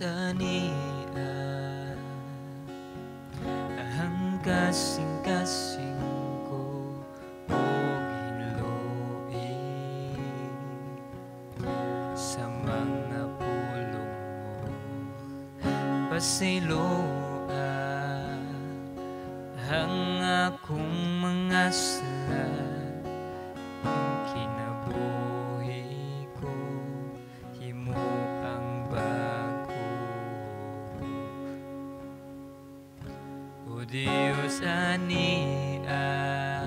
Ania, ang kasing-kasing ko og hinloi sa mga pulong mo. Pasayloa ang akong mga sala, ang kinabuhi ko himo ang bag-o. O Dios, ania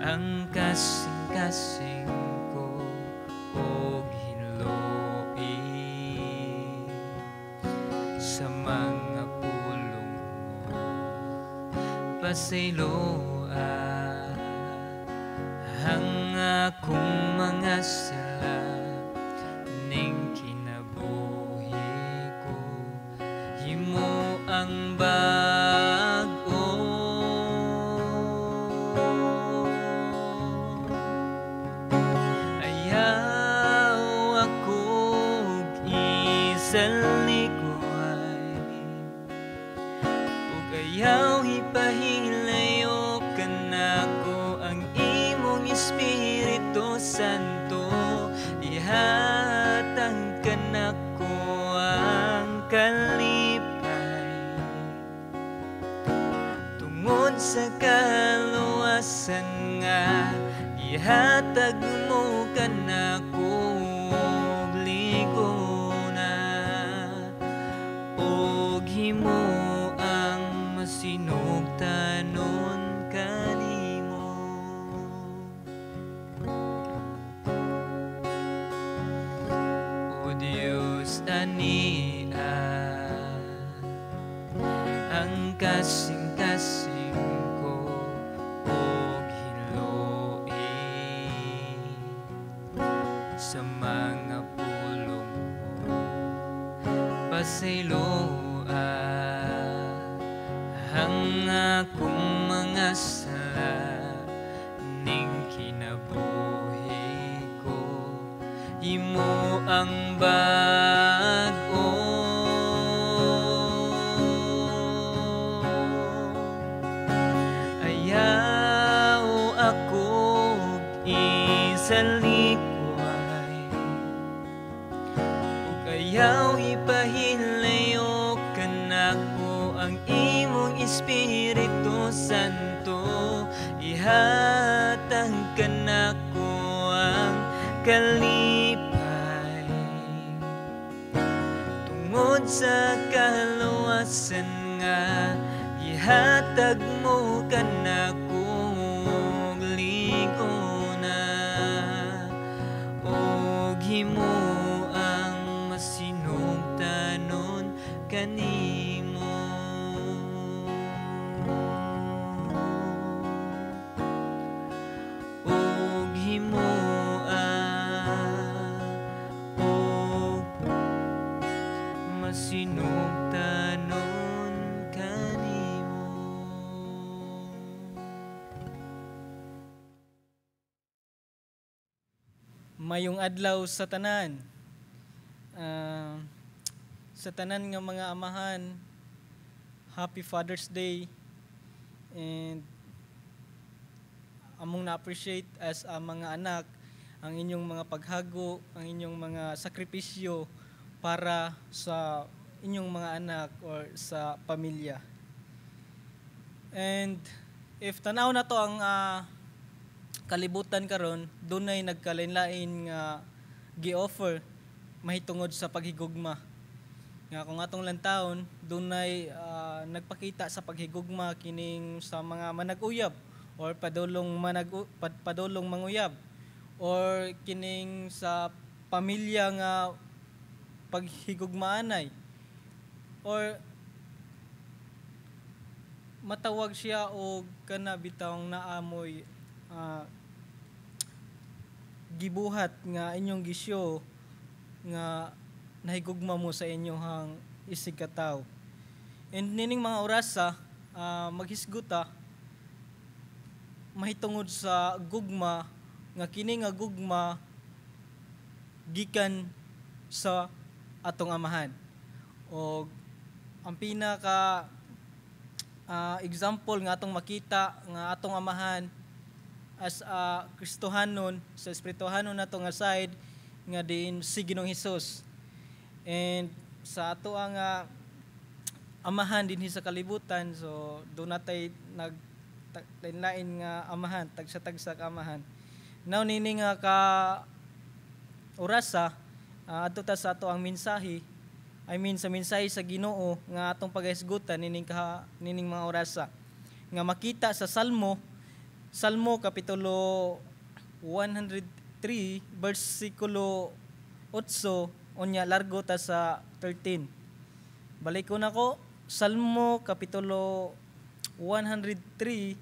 ang kasing-kasing ko og hinloi sa mga pulong mo. Pasayloa ang akong mga sala, ning kinabuhi ko himo ang bag-o. Ayaw akong isalikoy ug ayaw ipahilayo kanako ang imong Espiritu Santo. Ihatag kanako ang kalipay tungod sa kaluwasan nga ihatag mo kanako og ligona, ug himo ang masinugtanon kanimo. O Dios, ania ang kasing-kasing ko og hinloi sa mga pulong mo. Pasayloa ang akong mga sala, ning kinabuhi ko himo ang bag-o. Ayaw akong isalikway ug ayaw ipahilayo kanako ang imong Espiritu Santo. Ihatag kanako ang kalipay tungod sa kaluwasan nga gihatag mo kanako og ligona, ug himo ang masinugtanon kanimo. Ug himo ang og masinugtanon kanimo. Mayong adlaw sa tanan. Sa tanan nga mga amahan, Happy Father's Day. And among na-appreciate as ang mga anak ang inyong mga paghago, ang inyong mga sakripisyo para sa inyong mga anak or sa pamilya. And if tanaw na to ang kalibutan karon, dunay nagkalain-lain nga gi-offer mahitungod sa paghigugma. Nga kung atong lantawon, dunay nagpakita sa paghigugma kining sa mga manag-uyab or padulong manguyab, or kining sa pamilya nga paghigugmaanay, or matawag siya og kana bitawng naamoy gibuhat nga inyong gisyo nga nahigugma mo sa inyong isig katawo. And nining mga orasa, maghisguta mahitungod sa gugma nga kini nga gugma gikan sa atong amahan. O ang pinaka example nga atong makita nga atong amahan as a Kristohanon, sa espirituhanon nato nga side, nga diin si Ginoong Hesus. And sa ato ang amahan dinhi sa kalibutan, so duna tay nag lain-lain nga amahan, tagsa-tagsa ka amahan. Now nini nga ka orasa, adto ta sa ato ang mensahe, I mean, sa mensahe sa Ginoo nga atong pagahisgutan nining mga orasa nga makita sa Salmo, Salmo kapitulo 103 bersikulo 8, unya largo ta sa 13. Balik ko nako, Salmo kapitulo 103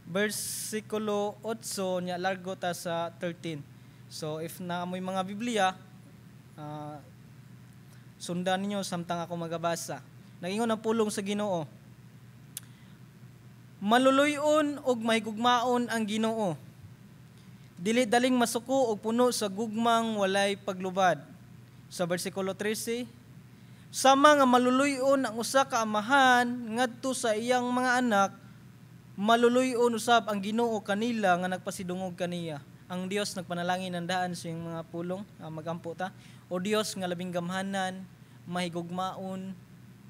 bersikulo 8, nya largo ta sa 13. So if naa moy mga Biblia, sundan ninyo samtang ako magabasa. Nagingon ang pulong sa Ginoo: "Maluluy-on ug mahigugmaon ang Ginoo. Dili daling masuko og puno sa gugmang walay paglubad." Sa bersikulo 13, "Sama nga maluluy-on ang usa ka amahan ngadto sa iyang mga anak, maluluy-on usab ang Ginoo kanila nga nagpasidungog kaniya." Ang Dios nagpanalangin ng daan sa iyang mga pulong. Magampo ta. O Dios nga labing gamhanan, mahigugmaon,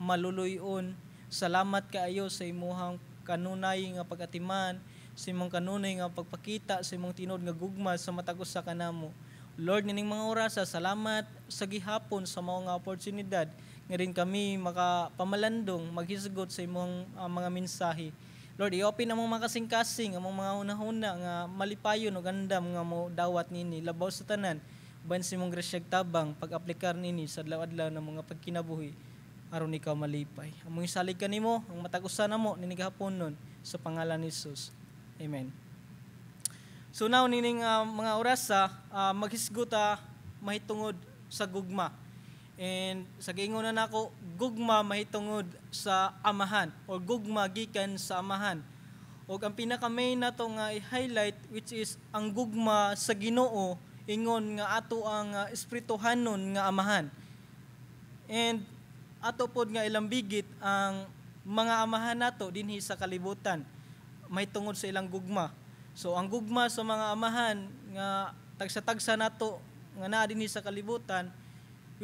maluluy-on, salamat kaayo sa imuhang kanunay nga pagatiman, sa imong kanunay nga pagpakita sa imong tinuod nga gugma sa matag usa kanamo. Lord, nining mga orasa, salamat sa gihapon sa mao nga oportunidad nga rin kami makapamalandong, maghisgot sa imong mga mensahe. Lord, i-open among mga kasing-kasing, among mga hunahuna nga malipayon ug andam nga mo dawat nini. Labaw sa tanan, ban sa imong grasyag tabang pag-aplikar nini sa adlaw-adlaw ng mga pagkinabuhi aron ikaw malipay. Among isalig kanimo ang matag usa namo nining nun sa pangalan ni Jesus. Amen. So now nining mga orasa, maghisgot ta mahitungod sa gugma. And sa giingon na nako, gugma mahitungod sa amahan or gugma gikan sa amahan. Og ang pinaka main nato nga i-highlight, which is ang gugma sa Ginoo ingon nga ato ang espirituhanon nga amahan. And ato pod nga ilambigit ang mga amahan nato dinhi sa kalibutan mahitungod sa ilang gugma. So ang gugma sa mga amahan nga tagsa-tagsa nato nga naa dinhi sa kalibutan,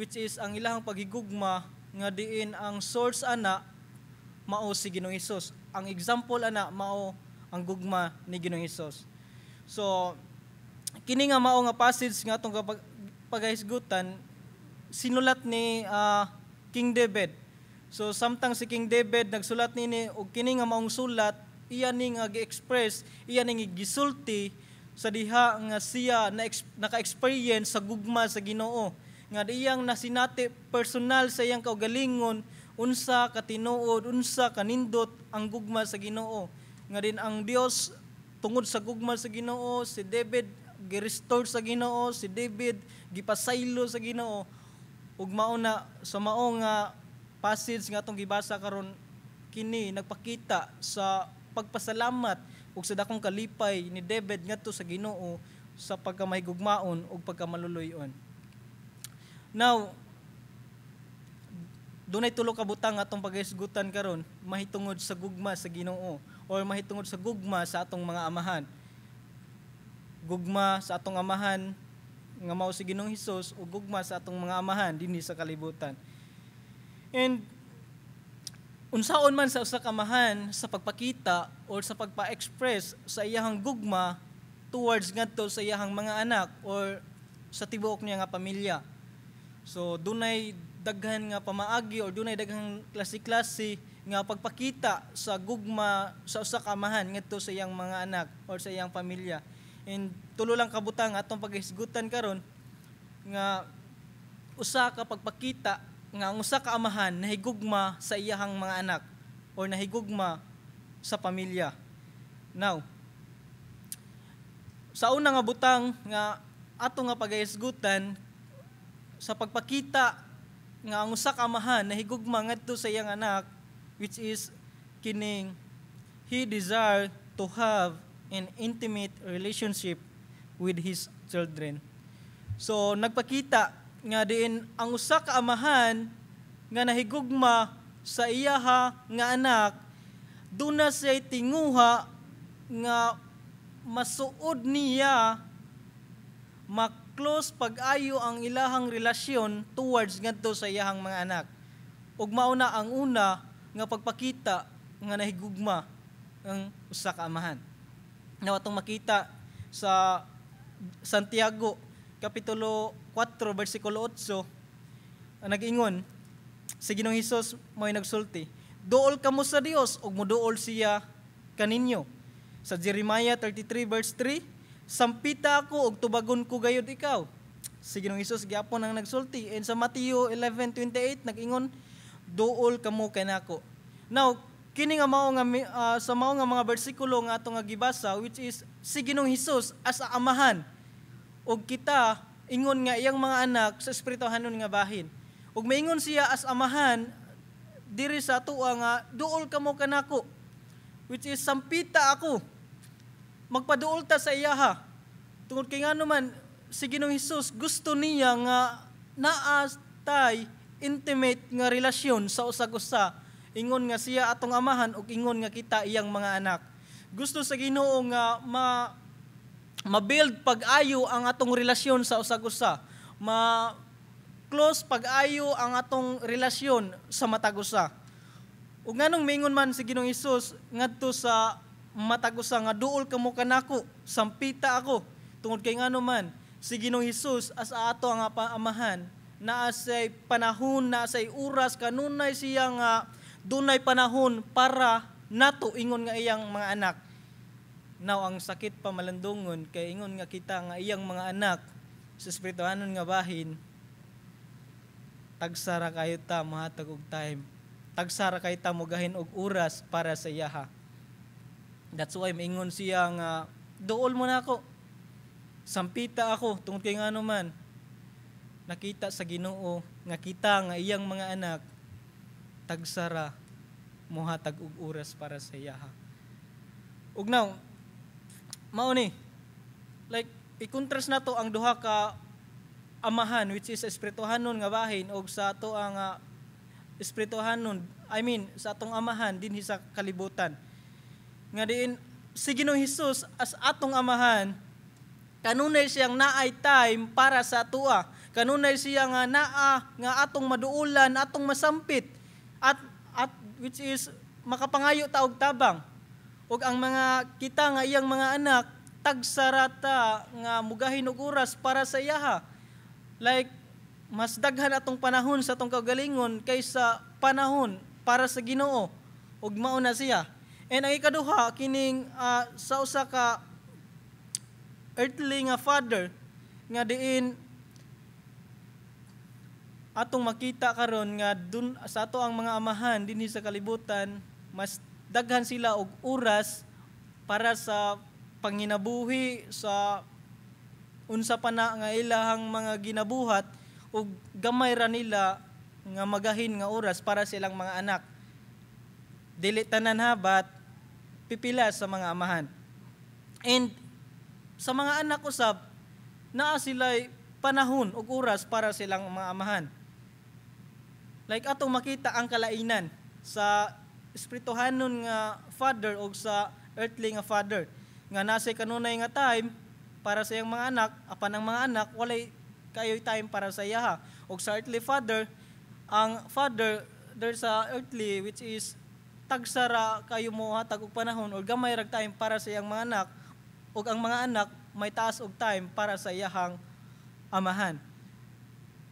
which is ang ilahang paghigugma nga diin ang source ana mao si Ginoong Hesus. Ang example ana mao ang gugma ni Ginoong Hesus. So kini nga mao nga passage nga atong pagahisgutan, sinulat ni King David. So samtang si King David nagsulat nini og kini nga maong sulat, iya ni nga gi-express, iya ni nga gisulti sa diha nga siya na naka-experience sa gugma sa Ginoo. Nga iyang nasinati personal sa iyang kaugalingon unsa katinuod, unsa kanindot ang gugma sa Ginoo. Nga din ang Dios, tungod sa gugma sa Ginoo, si David gi-restore sa Ginoo, si David gipasaylo sa Ginoo. Ug mao na sa mao nga passage nga atong gibasa karon, kini nagpakita sa pagpasalamat ug sa dakong kalipay ni David ngadto sa Ginoo sa pagkamahigugmaon ug pagkamaluluy-on. Now, dunay tulo ka butang atong paghisgutan karon mahitungod sa gugma sa Ginoo or mahitungod sa gugma sa atong mga amahan. Gugma sa atong amahan nga mao si Ginoong Hesus ug gugma sa atong mga amahan dinhi sa kalibutan. And unsaon man sa usa ka amahan sa pagpakita or sa pagpa-express sa iyahang gugma towards ngadto sa iyahang mga anak or sa tibuok niya nga pamilya? So dunay daghan nga pamaagi or dunay daghang klase-klase nga pagpakita sa gugma sa usa ka amahan ngadto sa iyang mga anak or sa iyang pamilya. And tulo lang kabutang atong paghisgutan karon nga usa ka pagpakita nga ang usa ka amahan nahigugma sa iyahang mga anak or nahigugma sa pamilya. Now, sa una nga butang nga ato nga paghisgutan sa pagpakita nga ang usa ka amahan nahigugma ngadto sa iyang anak, which is kining he desire to have an intimate relationship with his children. So nagpakita Nga diin ang usa ka amahan nga nahigugma sa iyaha nga anak, duna siya tinguha nga masuod niya, ma-close pag-ayo ang ilahang relasyon towards ngadto sa iyahang mga anak. Ug mao na ang una nga pagpakita nga nahigugma ang usa ka amahan. Now, atong makita sa Santiago kapitulo 4 bersikulo 8, ang nag-ingon si Ginoong Hesus, mo'y nagsulti, "Duol kamo sa Dios ug moduol siya kaninyo." Sa Jeremiah 33 verse 3, "Sampita ako ug tubagon ko gayud ikaw." Si Ginoong Hesus gyapon ang nagsulti. And sa Mateo 11:28, nag-ingon, "Duol kamo kanako." Now, kini nga mao nga sa mao nga mga bersikulo nga ato nga gibasa, which is si Ginoong Hesus as a amahan ug kita ingon nga iyang mga anak sa espirituhanon nga bahin. Ug maingon siya as amahan diri sa atoa nga "Duol kamo kanako," which is sampita ako. Magpaduol ta sa iyaha. Tungod kay ngano man, si Ginoong Hesus gusto niya nga naa tay intimate nga relasyon sa usag usa, ingon nga siya atong amahan ug ingon nga kita iyang mga anak. Gusto sa Ginoo nga ma ma-build pag-ayo ang atong relasyon sa usag usa. Ma close pag-ayo ang atong relasyon sa matag usa. Ug nganong mingon man si Ginoong Hesus ngadto sa matag usa nga "Duol kamo kanako, sampita ako"? Tungod kay ngano man, si Ginoong Hesus as ato ang amahan, naa say panahon, naa say oras, kanunay siya nga dunay panahon para nato ingon nga iyang mga anak. Now, ang sakit pa malandungon kay ingon nga kita nga iyang mga anak sa espirituhanon nga bahin, tagsara kayo ta mohatag og time. Tagsara kayo ta mogahin og oras para sa iyaha. That's why maingon siya nga "Duol mo na ako. Sampita ako," tungod kay ngano man, nakita sa Ginoo nga kita nga iyang mga anak tagsara mohatag og oras para sa iyaha. Ug now, mao ni like i-contrast nato ang duha ka amahan, which is sa espirituhanon nga bahin og sa ato ang espirituhanon, I mean, sa atong amahan dinhi sa kalibutan, nga diin si Ginoong Hesus as atong amahan, kanunay siyang naay time para sa atoa, kanunay siya nga naa nga atong maduulan, atong masampit at which is makapangayo ta og tabang. Ug ang mga kita nga iyang mga anak, tagsarata nga mugahin og oras para sa iyaha. Like mas daghan atong panahon sa atong kaugalingon kaysa panahon para sa Ginoo, ug mao na siya. And ang ikaduha, kining sa usa ka earthly nga father, nga diin atong makita karon nga dun sa ato ang mga amahan dinhi sa kalibutan, mas daghan sila og oras para sa panginabuhi, sa unsa pa na nga ilahang mga ginabuhat, ug gamay ra nila nga magahin nga oras para silang mga anak. Dili tanan ha, but pipila sa mga amahan. And sa mga anak usab, naa sila'y panahon ug oras para silang mga amahan. Like atong makita ang kalainan sa espirituhanon nga father o sa earthly nga father, nga nasa kanunay nga time para sa iyang mga anak, apan ang mga anak walay kayo'y time para sa iyaha. Og sa earthly father, ang father there's a earthly, which is tagsara kayo mo hatag og panahon or gamay rag time para sa iyang mga anak, ug ang mga anak may taas og time para sa iyahang amahan.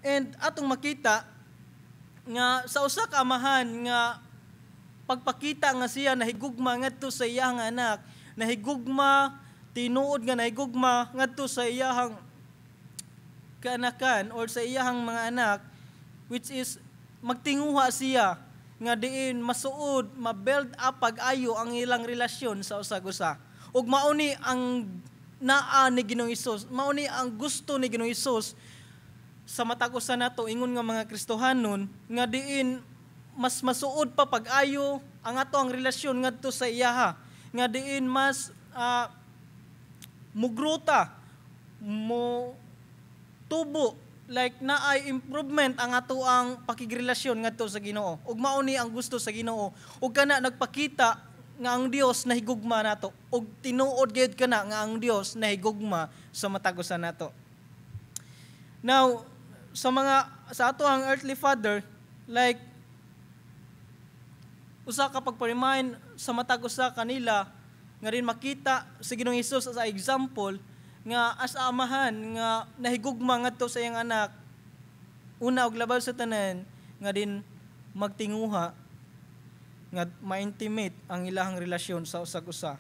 And atong makita nga sa usa ka amahan nga pagpakita nga siya nahigugma ngadto sa iyang anak, nahigugma, tinuod nga nahigugma ngadto sa iyahang kaanakan or sa iyahang mga anak, which is magtinguha siya nga diin masuod, ma-build up pag-ayo ang ilang relasyon sa usag-usa. Ug mao ni ang naa ni Ginoong Hesus, mao ni ang gusto ni Ginoong Hesus sa matag usa nato ingon nga mga Kristohanon, nga diin mas masuod pa pag-ayo ang ato ang relasyon ngadto sa iyaha, nga diin mas mugruta mo tubo. like naay improvement ang ato ang pakigrelasyon ngadto sa Ginoo. Ug mao ni ang gusto sa Ginoo. Ug kana nagpakita nga ang Dios nahigugma nato. Ug tinuod gyud kana nga ang Dios nahigugma sa matag usa nato. Now, sa mga sa ato ang earthly father, like usa ka pagpa-remind sa matag usa kanila nga rin makita sa Ginoong Hesus as a example nga as a amahan nga nahigugma ngadto sa iyang anak, una og labaw sa tanan nga din magtinguha nga ma-intimate ang ilahang relasyon sa usag usa.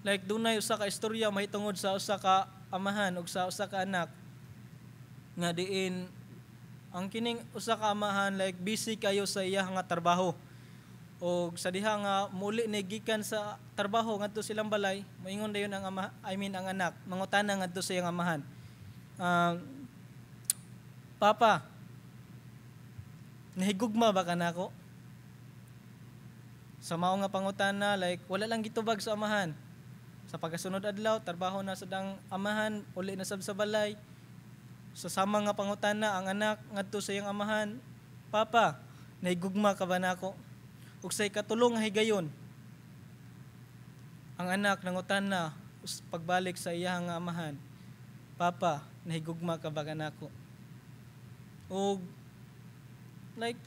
Like dunay usa ka istorya mahitungod sa usa ka amahan ug sa usa ka anak nga diin ang kining usa ka amahan, like busy kayo sa iyang nga trabaho. Og sa diha nga muli ni gikan sa trabaho ngadto silang balay, moingon dayon ang ama, I mean ang anak, mangutana ngadto sa iyang amahan. "Papa, nahigugma ba ka nako?" Sa mao nga pangutana, like wala lang gitubag sa amahan. Sa pagkasunod adlaw, trabaho na sad ang amahan, uli na sab sa balay. Sa sama nga pangutana ang anak ngadto sa iyang amahan, "Papa, nahigugma ka ba nako?" Ug sa ikatulo nga higayon, ang anak nangutana pagbalik sa iyang amahan, "Papa, nahigugma ka ba kanako?" Ug like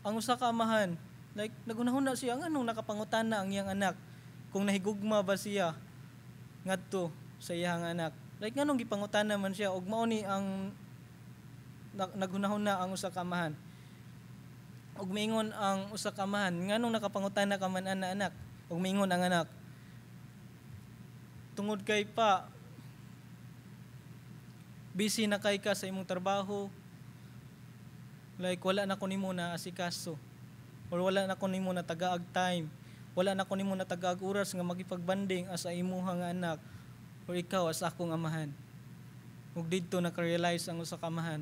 ang usa ka amahan, like nagunahuna siya nganong nakapangutana ang iyang anak kung nahigugma ba siya ngadto sa iyang anak. Like nganong gipangutana man siya? Ug mao ni ang naghunahuna ang usa ka amahan. Ug miingon ang usa ka amahan, "Nganong nakapangutana ka man ana, anak?" Ug miingon ang anak, "Tungod kay pa, busy na kay ka sa imong trabaho. Like wala na ko nimo na asikaso or wala na ko nimo na tagaag time, wala na ko nimo na tagaag oras nga makipagbanding as a imuha nga anak or ikaw as akong amahan." Ug didto naka-realize ang usa ka amahan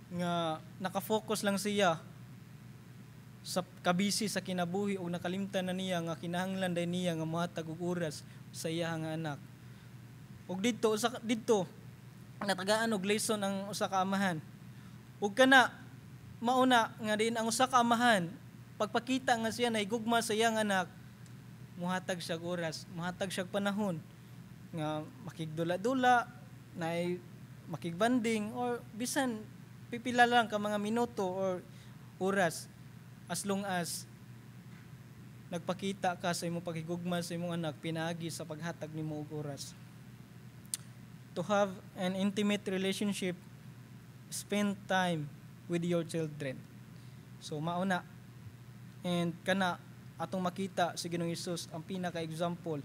nga naka-focus lang siya sa kabisi sa kinabuhi ug nakalimtan na niya nga kinahanglan day niya nga mohatag og oras sa iya nga anak. Ug didto usa didto natagaan og lesson ang usa ka amahan. Ug kana mauna nga din ang usa ka amahan, pagpakita nga siya nahigugma sa iyang anak, muhatag siya og oras, muhatag siya og panahon nga makigdula-dula, nay makigbanding or bisan pipila lang ka mga minuto or oras, as long as nagpakita ka sa imong paghigugma sa imong anak pinaagi sa paghatag nimo og oras. To have an intimate relationship, spend time with your children. So mauna and kana atong makita si Ginoong Hesus ang pinaka-example.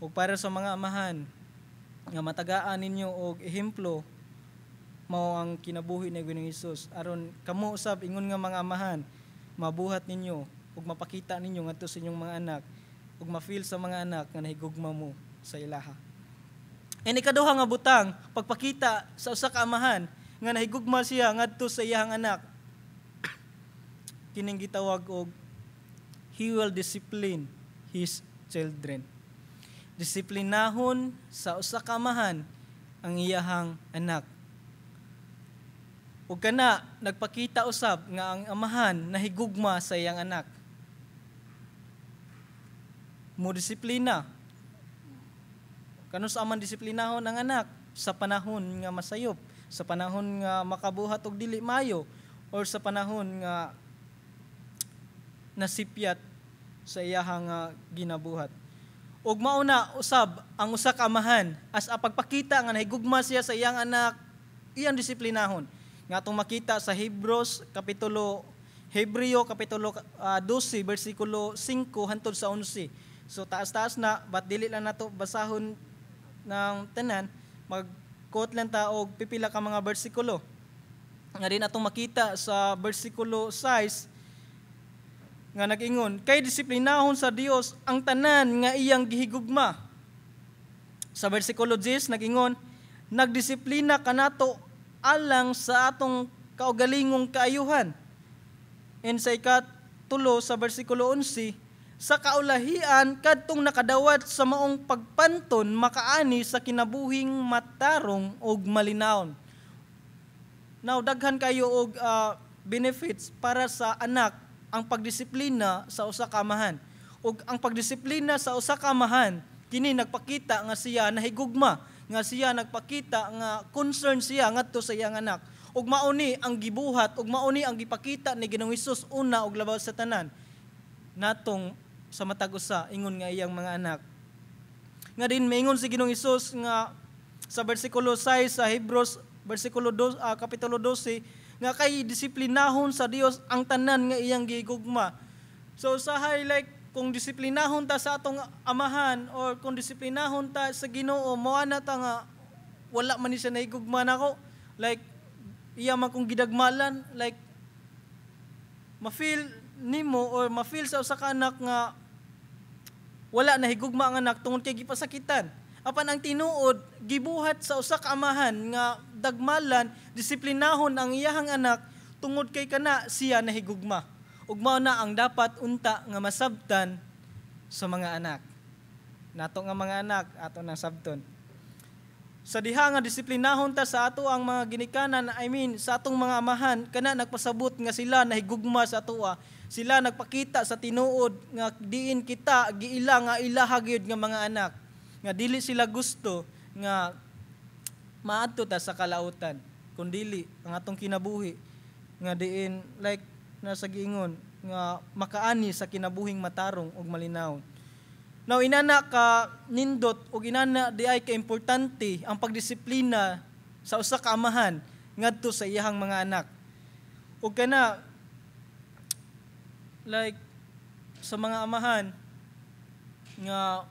Ug para sa mga amahan nga matagaan ninyo og ehemplo, mao ang kinabuhi ni Ginoong Hesus aron kamo usab ingon nga mga amahan mabuhat ninyo ug mapakita ninyo ngadto sa inyong mga anak ug ma-feel sa mga anak nga nahigugma mo sa ilaha. And ikaduha nga butang, pagpakita sa usa ka amahan nga nahigugma siya ngadto sa iyang anak, kining gitawag og he will discipline his children. Disiplinahon sa usa ka amahan ang iyahang anak. Ug kana nagpakita usab nga ang amahan nahigugma sa iyang anak. Mo disiplina. Kanus-a man disiplinahon ang anak? Sa panahon nga masayop, sa panahon nga makabuhat og dili mayo, or sa panahon nga nasipyat sa iyahang nga ginabuhat. Ug mauna usab ang usa ka amahan as a pagpakita nga nahigugma siya sa iyang anak, iyang disiplinahon. Nga atong makita sa Hebreos kapitulo Hebreo kapitulo 12 bersikulo 5 hantod sa 11. So taas-taas na, but dili lang nato basahon ng tanan, mag-quote lang ta og pipila ka mga bersikulo. Nga din atong makita sa bersikulo 6 nga nag-ingon, "Kay disiplinahon sa Dios ang tanan nga iyang gihigugma." Sa bersikulo 10 nag-ingon, "Nagdisiplina kanato alang sa atong kaugalingong kaayuhan." And sa 3 sa bersikulo 11, Sa kaulahian kadtong nakadawat sa maong pagpanton makaani sa kinabuhing matarong og malinawon. Now, daghan kayo og benefits para sa anak ang pagdisiplina sa usa ka amahan. Ug ang pagdisiplina sa usa ka amahan kini nagpakita nga siya nahigugma, nga siya nagpakita nga concern siya ngadto sa iyang anak. Ug mao ni ang gibuhat ug mao ni ang gipakita ni Ginoong Hesus una ug labaw sa tanan natong sa matag usa ingon nga iyang mga anak. Nga din maingon si Ginoong Hesus nga sa bersikulo 6 sa Hebrews bersikulo 2, kapitulo 12, nga kay disiplinahon sa Dios ang tanan nga iyang gigugma. So usahay, like, kung disiplinahon ta sa atong amahan or kung disiplinahon ta sa Ginoo, mo na ta nga wala man ni siya nahigugma nako. Like, iya man kong gidagmalan, like ma-feel nimo or ma-feel sa usa ka anak nga wala nahigugma ang anak tungod kay gipasakitan. Apan ang tinuod, gibuhat sa usa ka amahan nga dagmalan, disiplinahon ang iyahang anak tungod kay kana siya nahigugma. Ug mao na ang dapat unta nga masabtan sa mga anak. Nato nga mga anak, ato nang sabton. Sa diha nga disiplinahon ta sa ato ang mga ginikanan, I mean sa atong mga amahan, kana nagpasabot nga sila nahigugma sa atoa. Sila nagpakita sa tinuod nga diin kita giila nga ilaha gyud nga mga anak. Nga dili sila gusto nga maadto ta sa kalautan, kun dili ang atong kinabuhi nga diin, like nasa giingon nga makaani sa kinabuhing matarong ug malinaw. Now, inana ka nindot ug inana di ay ka importante ang pagdisiplina sa usa ka amahan ngadto sa iyahang mga anak. Ug kana, like, sa mga amahan nga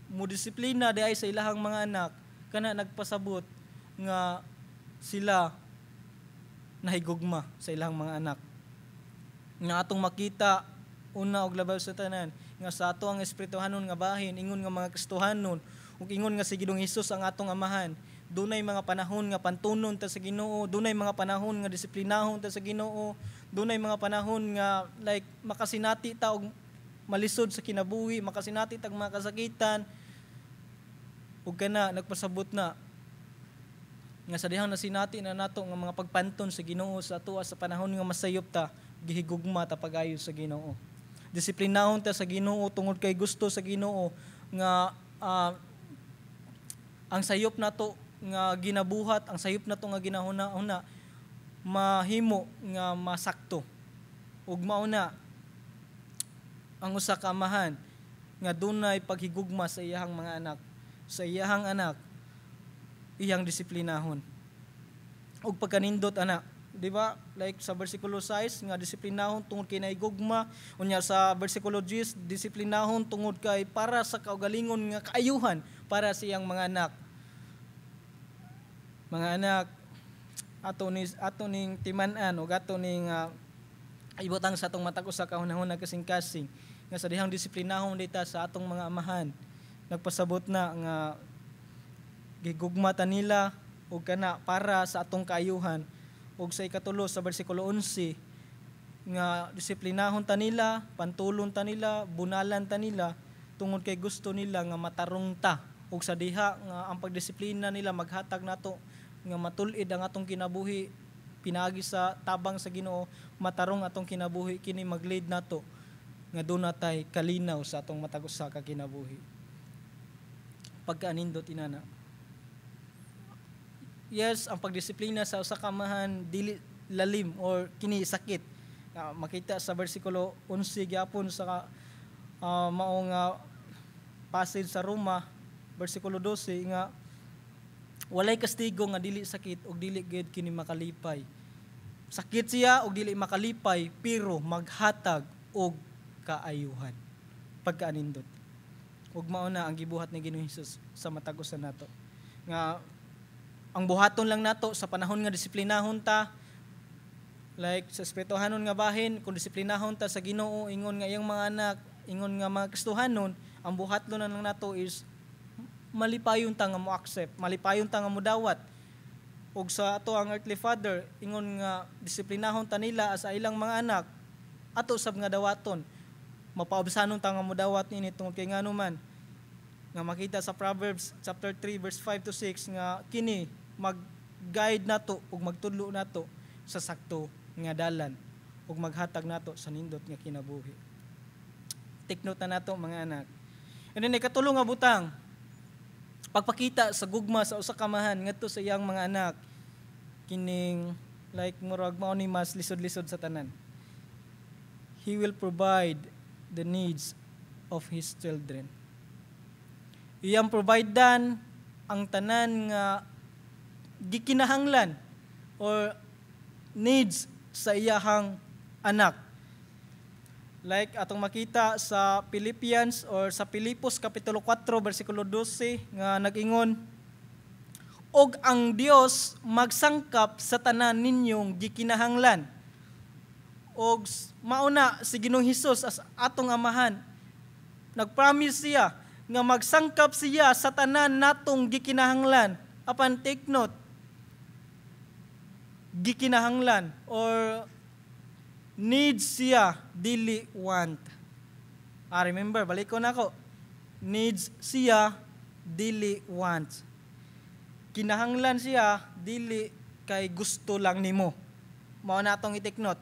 mo disiplina di ay sa ilahang mga anak, kana nagpasabot nga sila nahigugma sa ilang mga anak. Nga atong makita una og labaw sa tanan nga sa ato ang espirituhanon nga bahin, ingon nga mga Kristohanon ug ingon nga si Ginoong Hesus ang atong amahan, dunay mga panahon nga pantunon ta sa Ginoo, dunay mga panahon nga disiplinahon ta sa Ginoo, dunay mga panahon nga, like, makasinati ta og malisod sa kinabuhi, makasinati tag mga kasakitan, ug kana nagpasabot na nga sa dihang nasinati na nato nga mga pagpanton sa Ginoo sa atoa sa panahon nga masayop ta, gihigugma ta pagayo sa Ginoo. Disiplinahon ta sa Ginoo tungod kay gusto sa Ginoo nga ang sayop nato nga ginabuhat, ang sayop nato nga ginahuna-huna mahimo nga masakto. Ug mao na ang usa ka amahan nga dunay paghigugma sa iyahang mga anak, sa iyahang anak iyang disiplinahon. Ug pagkanindot ana, di ba? Like sa bersikulo 6 nga disiplinahon tungod kay nahigugma, unya sa bersikulo 10, disiplinahon tungod kay para sa kaugalingon nga kaayuhan para sa iyang mga anak. Mga anak, ato ning timan-an ug ato ning ibutang sa atong matag usa ka hunahuna, kasing-kasing, nga sa dihang disiplinahon dita sa atong mga amahan, nagpasabot na nga gigugma ta nila ug kana para sa atong kaayuhan. Ug sa ikatulo, sa bersikulo 11, nga disiplinahon ta nila, pantulon ta nila, bunalan ta nila tungod kay gusto nila nga matarong ta. Ug sa diha nga ang pagdisiplina nila maghatag nato nga matul-id ang atong kinabuhi pinaagi sa tabang sa Ginoo, matarong atong kinabuhi, kini mag-lead nato nga duna tay kalinaw sa atong matag usa ka kinabuhi. Pagkaanindot inana. Yes, ang pagdisiplina sa usa ka amahan dili lalim or kini sakit. Makita sa bersikulo 11 gyapon sa maong passage sa Roma bersikulo 12 nga walay kastigo nga dili sakit ug dili gyud kini makalipay. Sakit siya ug dili makalipay, pero maghatag og kaayuhan. Pagkaanindot. Ug mao na ang gibuhat ni Ginoong Hesus sa matag usa nato. Nga ang buhaton lang nato sa panahon nga disiplinahon ta, like sa espirituhanon nga bahin, kung disiplinahon ta sa Ginoo ingon nga iyang mga anak, ingon nga mga Kristohanon, ang buhaton na lang nato is malipayon ta nga mo accept, malipayon ta nga modawat. Ug sa ato ang earthly father, ingon nga disiplinahon ta nila sa ilang mga anak, ato sab nga dawaton. Mapaobsanon ta nga modawat niini tungod kay ngano man nga makita sa Proverbs chapter 3 verse 5 to 6 nga kini mag-guide nato ug magtudlo nato sa sakto nga dalan ug maghatag nato sa nindot nga kinabuhi. Take note na nato, mga anak. And then ikatulo nga butang, pagpakita sa gugma sa usa ka amahan ngadto sa iyang mga anak, kining like murag mao ni mas lisod-lisod sa tanan. He will provide the needs of his children. Iyang providean ang tanan nga gikinahanglan or needs sa iyahang anak. Like atong makita sa Philippians or sa Pilipos kapitulo 4 bersikulo 12 nga nag-ingon, "Og ang Dios magsangkap sa tanan ninyong gikinahanglan." Og mauna si Ginoong Hesus as atong amahan, nagpromise siya nga magsangkap siya sa tanan natong gikinahanglan. Apan take note, gikinahanglan or needs siya, dili want. Ah, remember, balik ko nako. Needs siya, dili want. Kinahanglan siya, dili kay gusto lang nimo. Mao na atong i-take note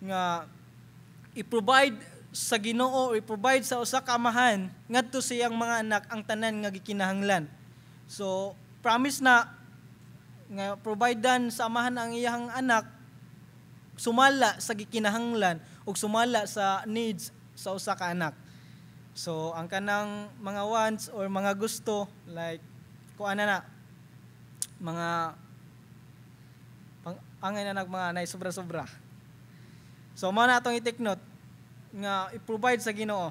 nga i-provide sa Ginoo o i-provide sa usa ka amahan ngadto sa iyang mga anak ang tanan nga gikinahanglan. So, promise na nga providean sa amahan ang iyang anak sumala sa gikinahanglan ug sumala sa needs sa usa ka anak. So, ang kanang mga wants or mga gusto, like kuan na mga pang angay na nag mga nay sobra-sobra. So, mao na atong i-take note nga i-provide sa Ginoo.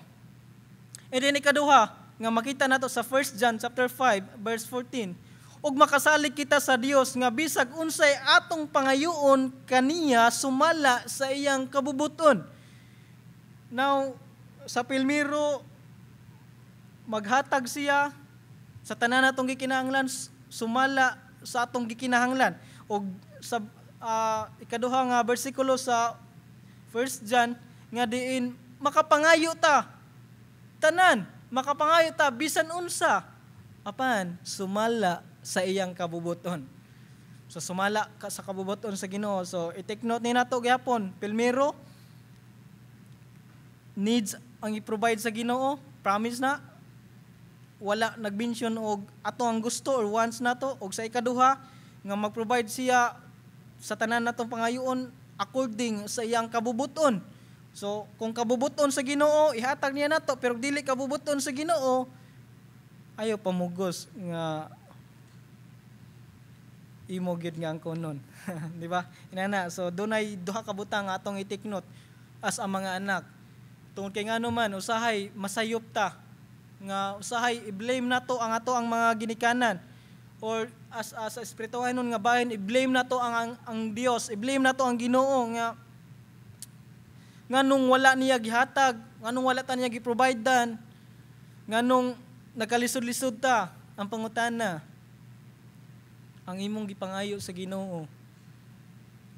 And then ikaduha nga makita nato sa 1 John chapter 5 verse 14, "Ug makasalig kita sa Dios nga bisag unsay atong pangayoon kaniya sumala sa iyang kabubuton." Now, sa pilmiro, maghatag siya sa tanan natong gikinahanglan sumala sa atong gikinahanglan. Og sa ikaduha nga bersikulo sa 1 John nga diin makapangayo ta tanan, makapangayo ta bisan unsa, apan sumala sa iyang kabubuton. So sumala ka sa kabubuton sa Ginoo. So i-take note ni nato gyapon, pilmiro, needs ang i-provide sa Ginoo, promise na wala nag-mention og ato ang gusto or wants nato, og sa ikaduha nga mag-provide siya sa tanan natong pangayoon according sa iyang kabubuton. So kung kabubuton sa Ginoo, ihatag niya nato, pero dili kabubuton sa Ginoo, ayo pamugos nga imo gyud nga ang kunon. Di ba? Inana, so dunay duha ka butang atong i-take note as ang mga anak. Tungod kay ngano man usahay masayop ta nga usahay i-blame nato ang ato ang mga ginikanan or as espirituhanon nga bahin, i-blame nato ang Dios, i-blame nato ang Ginoo nga nganong wala niya gihatag, nganong wala ta niya gi-providean, nganong nagkalisod-lisod ta. Ang pangutana, ang imong gipangayo sa Ginoo,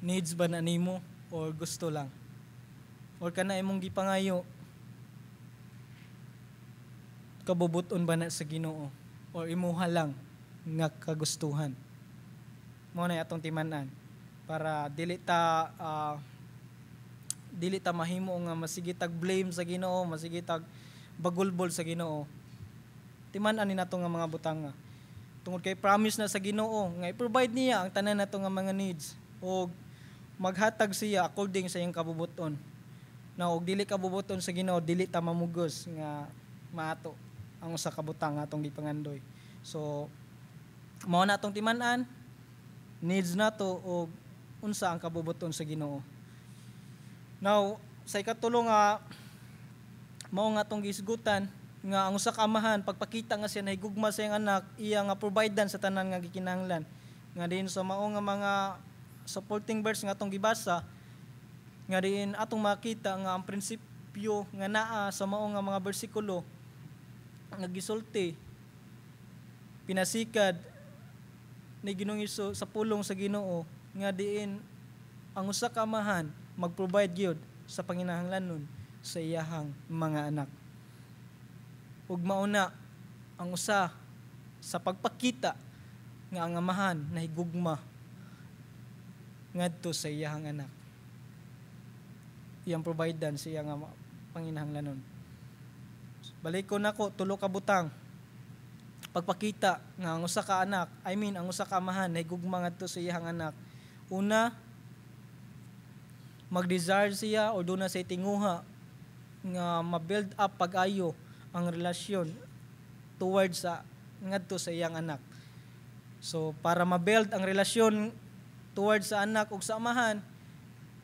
needs ba na nimo or gusto lang? Or kana imong gipangayo, kabubuton ba na sa Ginoo or imuha lang nga kagustuhan? Mao na atong timan-an para dili ta mahimo nga masige tag blame sa Ginoo, masige tag bagulbol sa Ginoo. Timan-an ni nato nga mga butanga. Tungod kay promise na sa Ginoo nga i-provide niya ang tanan nato nga mga needs og maghatag siya according sa iyang kabubuton. Na og dili kabubuton sa Ginoo, dili ta mamugos nga maato ang usa ka butang nga atong gipangandoy. So mao na atong timan-an, needs nato og unsa ang kabubuton sa Ginoo. Now, sa ikatulo nga mao nga atong gihisgutan nga ang usa ka amahan, pagpakita nga siya nahigugma sa iyang anak, iya nga providean sa tanan nga gikinahanglan. Nga diin sa mao nga mga supporting verse nga atong gibasa, nga diin atong makita nga ang prinsipyo nga naa sa mao nga mga bersikulo nga gisulti pinasikad ni Ginoong Hesus sa pulong sa Ginoo nga diin ang usa ka amahan mag-provide gyud sa panginahanglanon sa iyahang mga anak. Ug mauna ang usa sa pagpakita nga ang amahan nahigugma ngadto sa iyahang anak, iyang providean sa iyang panginahanglanon. Balikon nako, tulo ka butang pagpakita nga ang usa ka anak, I mean, ang usa ka amahan nahigugma ngadto sa iyahang anak. Una, mag-desire siya o duna sa tinguha nga ma-build up pag-ayo ang relasyon towards sa ngadto sa iyang anak. So para ma-build ang relasyon towards sa anak ug sa amahan,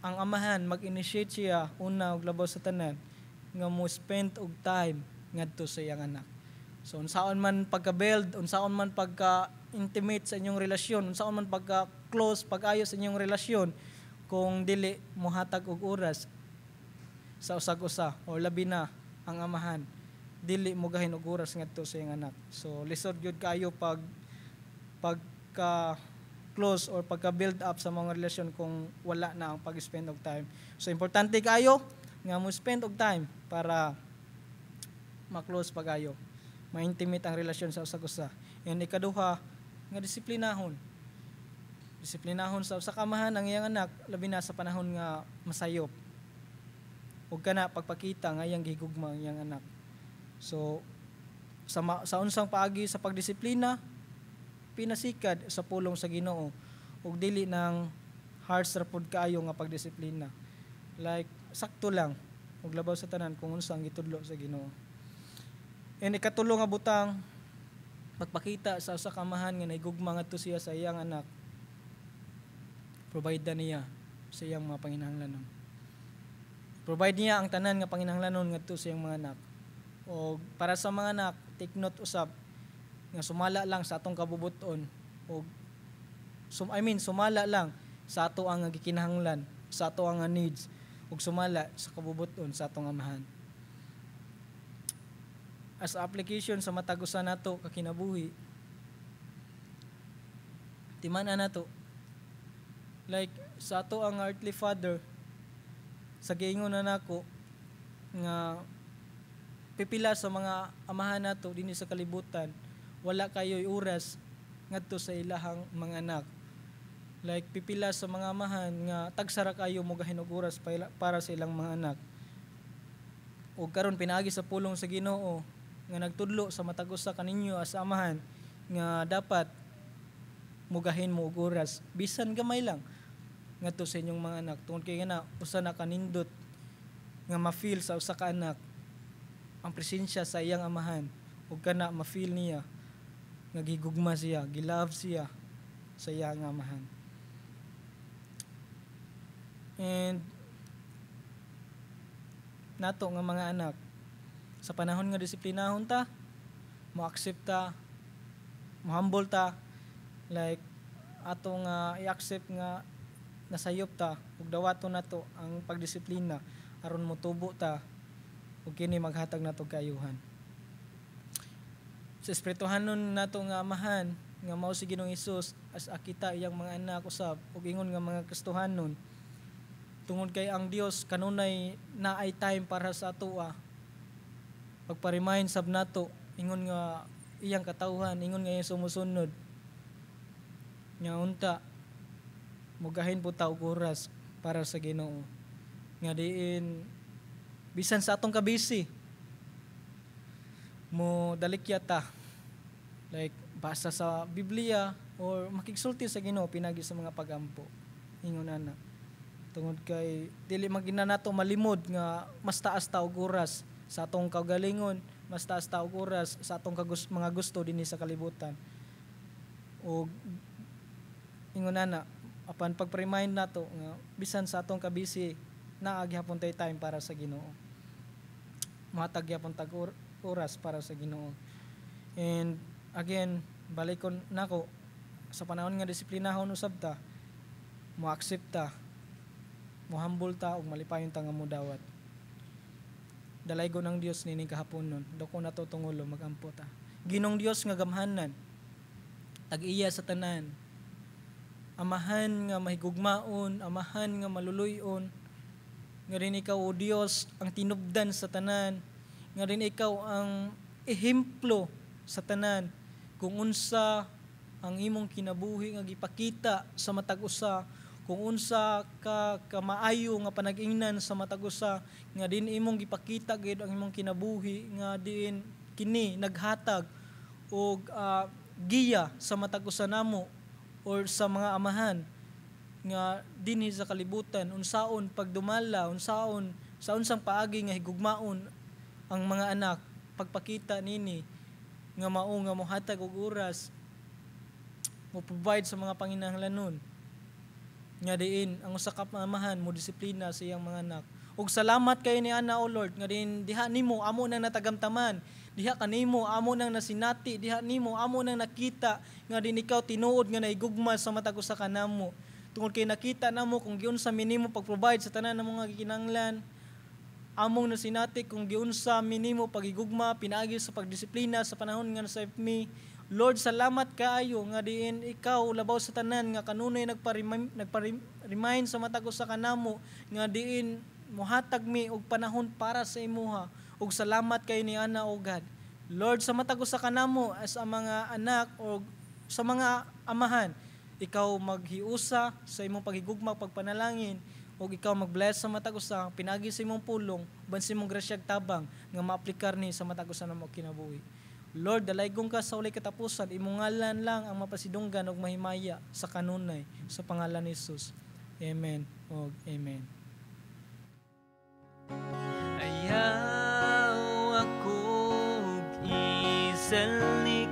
ang amahan mag-initiate siya, una ug labaw sa tanan, nga mo spend og time ngadto sa iyang anak. So unsaon man pagka-build, unsaon man pagka-intimate sa inyong relasyon, unsaon man pagka-close, pag-ayo sa inyong relasyon kung dili mohatag og oras sa usag usa o labi na ang amahan dili mo gahin og oras ngadto sa iyang anak? So lisod gyud kaayo pagka close or pagka build up sa mga relasyon kung wala na ang pag-spend og time. So importante kaayo nga mo spend og time para ma-close pag-ayo, ma-intimate ang relasyon sa usag usa. And ikaduha, nga disiplinahon. Disiplinahon sa usa ka amahan ang iyang anak, labi na sa panahon nga masayop. Ug kana pagpakita nga iyang gihigugma ang iyang anak. So sa unsang paagi sa pagdisiplina, pinasikad sa pulong sa Ginoo ug dili nang harsh ra pud kaayo nga pagdisiplina. Like sakto lang ug labaw sa tanan kung unsa ang gitudlo sa Ginoo. And ikatulo nga butang, pagpakita sa usa ka amahan nga nahigugma ngadto siya sa iyang anak, provide niya sa iyang mga panginahanglanon. Provide niya ang tanan nga panginahanglanon ngadto sa iyang mga anak. O para sa mga anak, take note usab nga sumala lang sa atong kabubuton o I mean, sumala lang sa ato ang gikinahanglan, sa ato ang needs ug sumala sa kabubuton sa atong amahan. As application sa matag usa nato ka kinabuhi, timan-a nato, like sa ato ang earthly father, sa giingon na nako nga pipila sa mga amahan nato dinhi sa kalibutan wala kayo'y oras ngadto sa ilahang mga anak. Like pipila sa mga amahan nga tagsara kayo mo gahin og oras para sa ilang mga anak. Ug karon, pinaagi sa pulong sa Ginoo nga nagtudlo sa matag usa kaninyo as amahan nga dapat mugahin mo og oras bisan gamay lang ngadto sa inyong mga anak, tungod kay nga usa na kanindot nga ma-feel sa usa ka anak ang presensya sa iyang amahan ug kana ma-feel niya nga gigugma siya, gilove siya sa iyang amahan. And nato nga mga anak, sa panahon nga disiplinahon ta, mo accept ta, mo humble ta, like ato nga i-accept nga nasayop ta ug dawaton nato ang pagdisiplina aron motubo ta ug kini maghatag nato kaayuhan. Sa espirituhanon nato nga amahan nga mao si Ginoong Hesus, as akita iyang mga anak usab ug ingon nga mga Kristohanon, tungod kay ang Dios kanunay naay time para sa atoa, pagpa-remind sab nato ingon nga iyang katawhan, ingon nga iyang sumusunod, nga unta mugahin po ta og oras para sa Ginoo, nga diin bisan sa atong kabisi mo dalikya ta, like basa sa Biblia or makigsulti sa Ginoo pinagi sa mga pagampo, ingon ana, tungod kay dili magina nato malimod nga mas taas ta og oras sa atong kaugalingon, mas taas ta og oras sa atong mga gusto dinhi sa kalibutan. Og ingon ana, apan pag-remind nato nga bisan sa atong kabisi, naa gihapon tay time para sa Ginoo, mohatag gyapon tag oras para sa Ginoo. And again, balikon nako, sa panahon nga disiplinahon usab ta, mo accept ta, mo humble ta ug malipayon ta nga modawat. Dalaygon ang Dios nining kahaponon. Dako nato tungulo, magampo ta. Ginoong Dios nga gamhanan, tag-iya sa tanan, amahan nga mahigugmaon, amahan nga maluluyon. Nga diin ikaw, O Dios, ang tinubdan sa tanan. Nga diin ikaw ang ehemplo sa tanan kung unsa ang imong kinabuhi nga gipakita sa matag usa, kung unsa ka kamaayo nga panag-ingnan sa matag usa, nga diin imong gipakita gid ang imong kinabuhi nga diin kini naghatag og giya sa matag usa namo or sa mga amahan nga dinhi sa kalibutan, unsaon pagdumala, unsaon sa unsang paagi nga higugmaon ang mga anak, pagpakita nini nga mao nga mohatag og oras, mo provide sa mga panginahanglanon, nga diin ang usa ka amahan mo disiplina sa iyang mga anak. Ug salamat kay ni ana, O Lord, nga diin diha nimo amo nang natagamtaman, diha kanimo amo nang nasinati, diha nimo amo nang nakita nga diin ikaw tinuod nga naigugma sa matag usa kanamo, tungod kay nakita namo kung giunsa minimo pag-provide sa tanan ng mga gikinahanglan. Among nasinati kung giunsa minimo pagigugma pinaagi sa pagdisiplina sa panahon nga nasa mi. Lord, salamat kaayo nga diin ikaw labaw sa tanan nga kanunay nagpa-remind sa matag usa kanamo nga diin mohatag mi og panahon para sa imuha. Ug salamat kay ni ana, O God. Lord, sa matag usa kanamo as ang mga anak o sa mga amahan, ikaw maghiusa sa imong paghigugma, pagpanalangin, ug ikaw mag-bless sa matag usa pinaagi sa imong pulong uban sa imong grasyag tabang nga maaplikar ni sa matag usa namo kinabuhi. Lord, dalaygong ka sa walay katapusan. Imong ngalan lang ang mapasidunggan ug mahimaya sa kanunay, sa pangalan ni Jesus. Amen ug amen. Ayaw akong isalikoy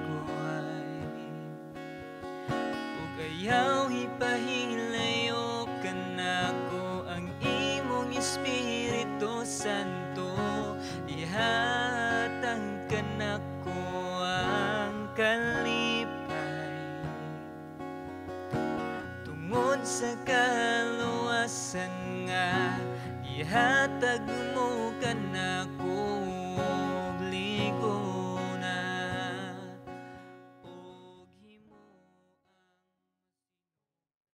ug ayaw ipahilayo kanako ang imong Espiritu Santo. Ihatag kanako ang kalipay tungod sa kaluwasan nga ihatag.